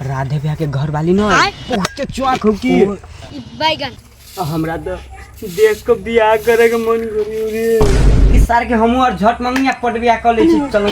राधे भैया के घर वाली न बहुते चौक हो की। बैगन। हमरा तो देख के बियाह करे के मन करी रे। ई सार के हमहू और झट मंगिया पट बियाह कर ले छी। चलो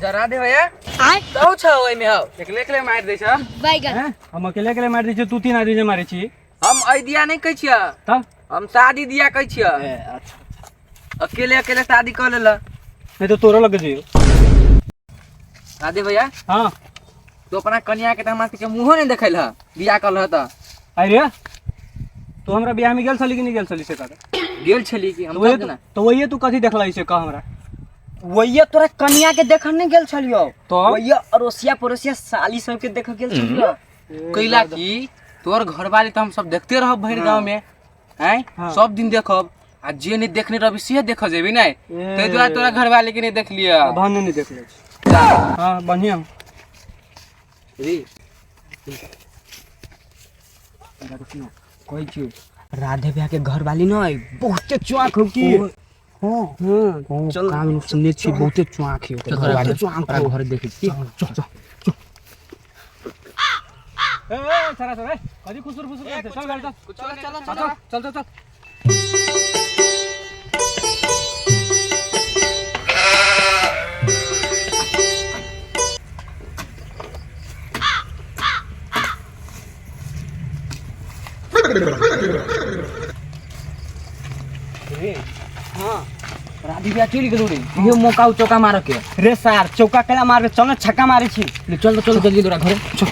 जरा दे भैया। आय। कहू छ ओइमे हौ एकले एकले मारि दै छ। बैगन। हैं? हम अकेले अकेले मारि दै छियै, तू तीन आदमी जे मारै छी। हम एहि दिया नहि कहै छियै। तब? हम शादी दिया कहै छियै। ए, अच्छा। अकेले अकेले शादी कऽ लेल। नहीं तो तोरो लग जइयो। राधे भैया। हाँ। तू अपना कन्या के तऽ हमरा सबके मुँहो नहि देखल ह बियाह कल ह तऽ। अरे तू हमरा बियाह में गेल छली कि नहीं गेल छली से कह। गेल छली कि हम तो वही सब दिना। तो वही तू कथी देखला से कह हमरा। वही तोरा कन्या के देखन नहीं गेल छलियो। तो? वही अड़ोसिया पड़ोसिया साली सब के देख गेल छलियो। कैला की तोर घरवाली तऽ हम सब देखते रहब भरि गाँव में। हैं? हाँ। सब दिन देखब आ जे नहीं देखने रहबी से देख जेबी नहीं। ए। ताहि दुआरे तोरा घरवाली के नहीं देखलियै। धन्य नहीं देखले छी। हाँ बढ़िया। रे। कहै छियौ राधे भैया के घर वाली न बहुते चौक हो की। हाँ। हाँ, चल कान सुनने छी बहुते चौक है ओकर घरवाली। ओकरा घर देखै छी। चल चल चल। ए ए सरा सरा कथी खुसुर फुसुर करते? चल चल चल। चल चल चल चल चल चल। हाँ। राधे भैया चलि गेलौ रे। इहे मौका चौका मारऽ के। रे सार चौका केना मारबे? चल न छक्का मारै छी। ले, चल चल जल्दी तोरा घरे। चल।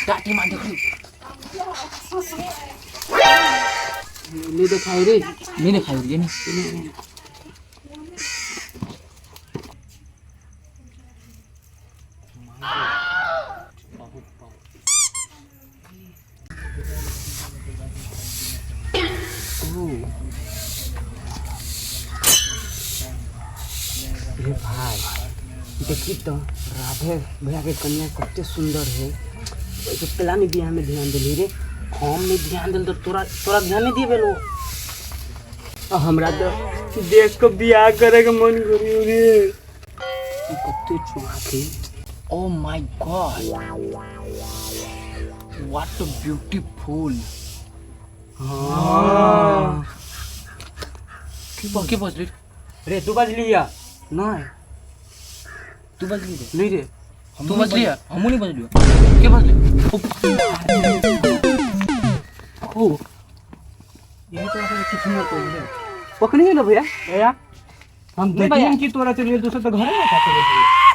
टाटी मार देखू। नहीं देखाई रे, नहीं देखाई रे, नहीं। रे भाई देखी तो राधे भैया के कन्या कते सुंदर है। तो केला नहीं बियाह में ध्यान दिली रे। हम नहीं ध्यान दिल तो तोरा तोरा ध्यान नहीं दिए लो। हमरा तो देख के बियाह करे के मन करी रे। कते चुहा के। ओ my God what a beautiful. हाँ। के बजली रे? तू बजली या नहीं तू बजली रे। नहीं रे तू बजली है? हमू नहीं बजली। के बजली? ओ यही तो ऐसा कुछ नहीं होता है। पकड़ी है ना भैया? भैया हम देखिए कि तोरा चलिए दूसरे तो घरे में था।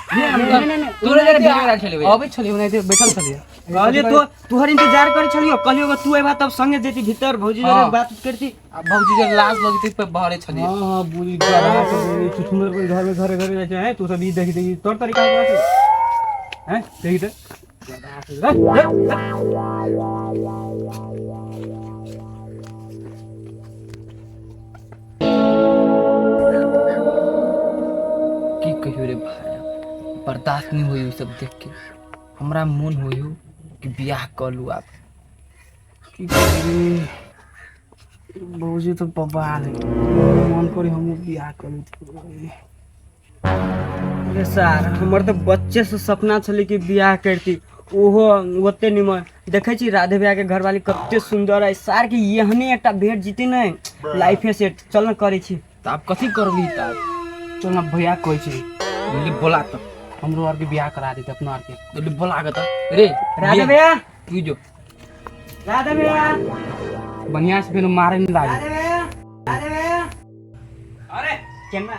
तोरा जरे भेज रहल छलै भैया। अबै छलियै ओनाहिते बैठल छलियै। कहलियै तो तोहर इंतजार करै छलियो। कहलियो तू अयबा तब संगे जेती भीतर भौजी जरे हाँ। बात करती। आ भौजी जरे लाज लगती पे बहरे छलियै। हाँ हाँ बुझी चुचुनर पर घर में घरे घरे जाइ छै हैं। तू सब ई देखी देखी तोर तरीका से बात हैं देखी त की कहियो रे भाई, बर्दाश्त नहीं होई सब देख के। हमरा मन होई कि बियाह कर लू आप। की करी भौजी तो बवाल है। मन करी हमहूँ बियाह करू। रे सार हमर तो बच्चे से सपना छलै कि बियाह करती ओहो ओते निमन। देखै छी राधे भैया के घरवाली कते सुंदर है। सार के एहने एकटा भेट जीती ने लाइफे सेट। चल न करै छी। तऽ आब कथी करबी तऽ? चल न भैया कहै छी। बोली बोला तऽ हमरो आर के बियाह करा देते अपना आर के। बोली बोला के तऽ रे राधे भैया। तू जो राधे भैया बढ़िया से फेर मारे नहीं लागे। राधे भैया राधे भैया। अरे केना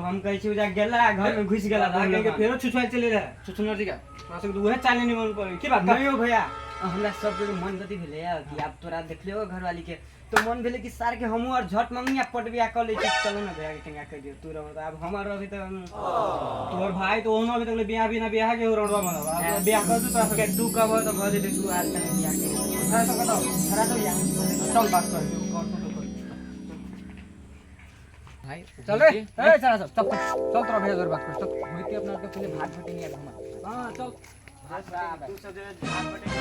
हम कहै छी उजा गेला घर में घुसि गेला। आगे के फेरो छुछुआल चले रहे छुछुनर जी का तोरा सबके उहे चाले नहीं मन पड़े की बात। नहीं हो भैया हमरा सब के मन गति भेलै कि आब तोरा देखलियो घरवाली के तो मन भेलै कि सार के हमहूँ और झट मंगी आ पट बियाह कऽ लै छी। चलो ना भैया के कनिया कहि दियौ, तू रह आब हमर रहबै तऽ तोहर भाई तो ओनो अभी तक ले बियाह बिना बियाह के रंडवा बनल बियाह कर दू तोरा के तू कहबो तऽ भऽ जेतै। तू आर कनि बियाह के छोरा सब बताओ। छोरा सब बियाह चल बात कर दियो, कर तो कर। भाई चल रे ए छोरा सब, चल चल तोरा भैया जोर बात कर चल। होइते अपना के पहिले भात बटेनी आब हमर। हां चल। भात तू सब जे भात बटेनी।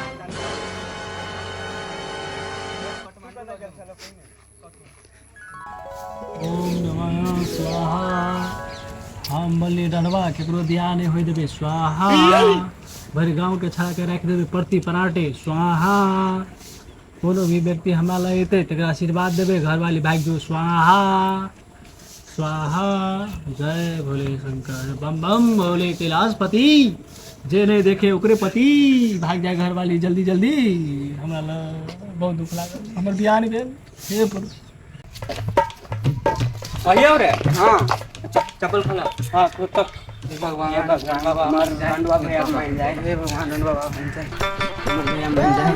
ओम नमः स्वाहा। हम बोलली डलवा केकरो बियाह नहि होय देबै स्वाहा। भरि गाँवके छा के राखि देबै प्रति पराठे स्वाहा। कोनो भी व्यक्ति हमरा लग अयतै तकरा आशीर्वाद देबै, घरवाली भागि जो स्वाहा स्वाहा। जय भोले शंकर, बम बम भोले कैलाशपति। जे नहि देखे ओकरे पति भागि जाय घरवाली जल्दी जल्दी। हमरा लग बहुत दुख लागल, हमर बियाह नहि भेल। हे प्रभु। कहियो रे। हाँ चप्पल खोला। हां तो तक भगवान भगवान बाबा हमर रंडवा भैया मान जाए। हे भगवान रंडवा बाबा बन जाए। हमर भैया मान जाए।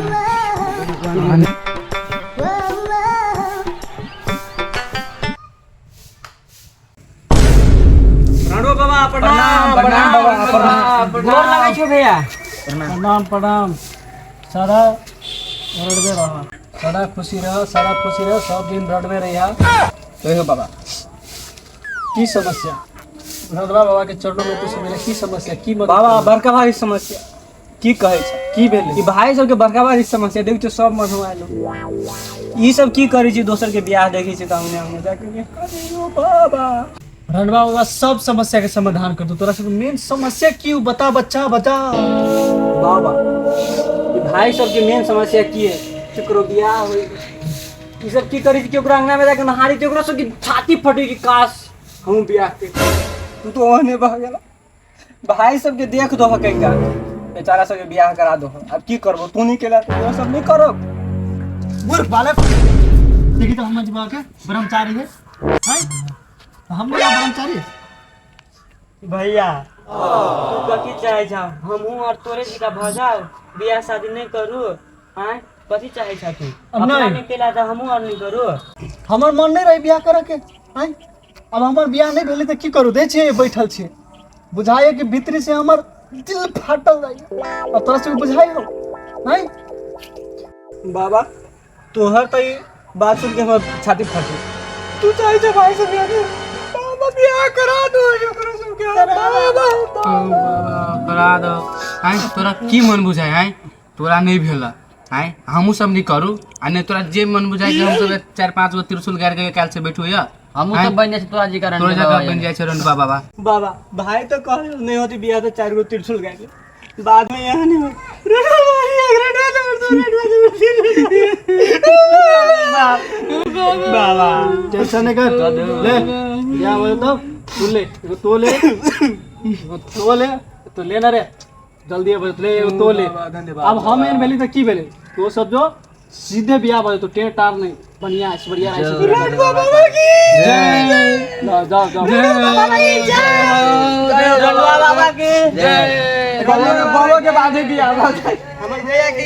रंडवा बाबा प्रणाम। प्रणाम बाबा प्रणाम। गोर लगै छौ भैया। प्रणाम प्रणाम। सारा रड़बे रह, सदा खुशी रह, सारा खुशी रह, सब दिन रड़बे रहिया। कहियो बाबा की समस्या रड़वा बाबा के चरणों में तू सब की समस्या की मदद बाबा? करबै? बड़का भारी समस्या की कहै छै। की भेलै? ई भाई सबके बड़का भारी समस्या देखै छियै, सब मधुआयल ई सब की करै छै, दोसर के बियाह देखै छै तऽ हमने हमने जाके बियाह कऽ दियौ बाबा। रणवा बाबा सब समस्या के समाधान कर दो। तोरा सब मेन समस्या की उ बता बच्चा, बता। बाबा ई भाई सबके मेन समस्या की है, केकरो बियाह होइ, ई सब की करै छै कि ओकरा अंगना में जाके नहारी छै, ओकरा सबके छाती फटे कि काश हमहूँ बियाह के। तू तो ओहने भऽ गेला। भाई सबके देख दो कहिया बेचारा सबके बियाह करा दो। अब की करबो, तू नहीं केला तो सब नहीं करो। मूर्ख बालक, देखी तो हम मजबा के ब्रह्मचारी है हैं, हम नहीं ब्रह्मचारी। भैया तू कथी चाहै छौ, हमहूँ और तोरे जिका भऽ जाउ, बियाह शादी नहि करू? आँय कथी चाहै छौ तू? अब अपना नहीं। नहि केला तऽ हमहूँ और नहि करू। हमर मन नहीं रही बियाह करे के हैं। अब हमर बियाह नहीं भेलै तऽ की करू? दै छियै बैठल छियै, बुझाइए कि भीतरी से हमर दिल फाटल जाइए। अब तोरा सबके बुझाइ हो हैं? बाबा तोहर तो ई बात सुन के हमर छाती फटी। तू चाहे छे भाई से बियाह कर, बाबा बियाह करा दो ओकरो सबके बाबा। करा दो। आँय तोरा की मन बुझाय? आँय तोरा नहीं भेल, आँय हमहूँ सब नहीं करू आ नहीं तोरा जे मन बुझाय कि हम सब 4-5 गो त्रिशूल गाड़ि के काल्हि से बैठू या हमहूँ सब बनि जाइ छी तोरा जी कारण। तोरे जगह बनि जाइ छै रंडवा बाबा। बाबा भाई तो कह नहीं होती बियाह तो 4 गो त्रिशूल गाड़ बाद में यहाँ नहीं हो। बाबा टेंशन नहीं कर, ले बियाह हो तो तू ले एगो, तो ले एगो, तो ले तो ले ना रे जल्दी अब ले एगो तो ले। अब हम एहन भेली तऽ की भेलै? तो सब जो सीधे बियाह भऽ जेतौ, टेर टार नहीं, बढ़िया ऐश्वर्या राय से। जय। जाओ जाओ। बाबा के बाबा के बाद ही बियाह। हमर भैया की।